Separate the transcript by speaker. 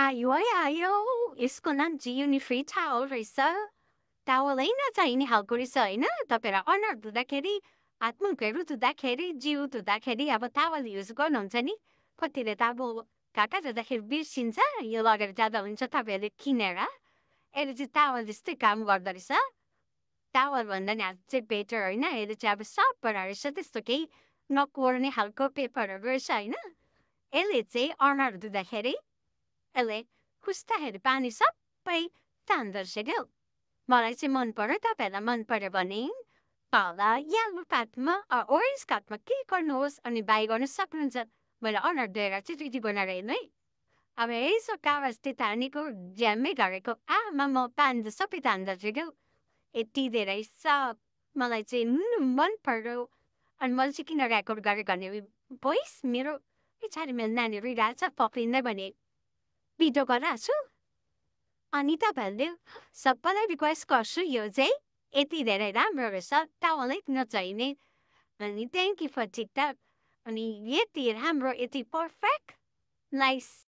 Speaker 1: आयो है आयो यसको नाम जियुनी फ्री टावल रहेछ टावलै नचाहिने खालको रहेछ होइन तपाईँलाई अनुहार धुँदाखेरि हात मुखहरू धुँदाखेरि जिउ धुँदाखेरि अब टावल युज गर्नुहुन्छ नि कतिले त अब घाटा धुँदाखेरि बिर्सिन्छ यो लगेर जाँदा हुन्छ तपाईँहरूले किनेर यसले चाहिँ टावल जस्तै काम गर्दो रहेछ टावल भन्दा नि हात चाहिँ बेटर होइन यसले चाहिँ अब सबै रहेछ त्यस्तो केही नकोर्ने खालको पेपरहरू रहेछ होइन यसले चाहिँ अनुहार धुँदाखेरि यसले खुस्दाखेरि पानी सबै तान्दो रहेछ क्या मलाई चाहिँ मन पर्यो तपाईँहरूलाई मन पर्यो भने तल यल्लो कार्डमा ओरेन्ज कार्डमा क्लिक गर्नुहोस् अनि बाई गर्न सक्नुहुन्छ मैले अनुहार धोएर चाहिँ रेडी बनाएर हेर्नु है अब यसो कागज त्यो तानेको ज्यामै गरेको आमा म तान्दा सबै तान्दो रहेछ क्या यति धेरै सब मलाई चाहिँ मन पर्यो अनि मैले चाहिँ किन रेकर्ड गरेँ भने भोइस मेरो पछाडि मेरो नानीहरू रहेछ पक्रिँदै भने भिडियो गरिरहेको छु अनि तपाईँहरूले सबैलाई रिक्वेस्ट गर्छु यो चाहिँ यति धेरै राम्रो रहेछ टावलै नचाहिने अनि थ्याङ्क यू फर टिकटक अनि यति राम्रो यति पर्फेक्ट नाइस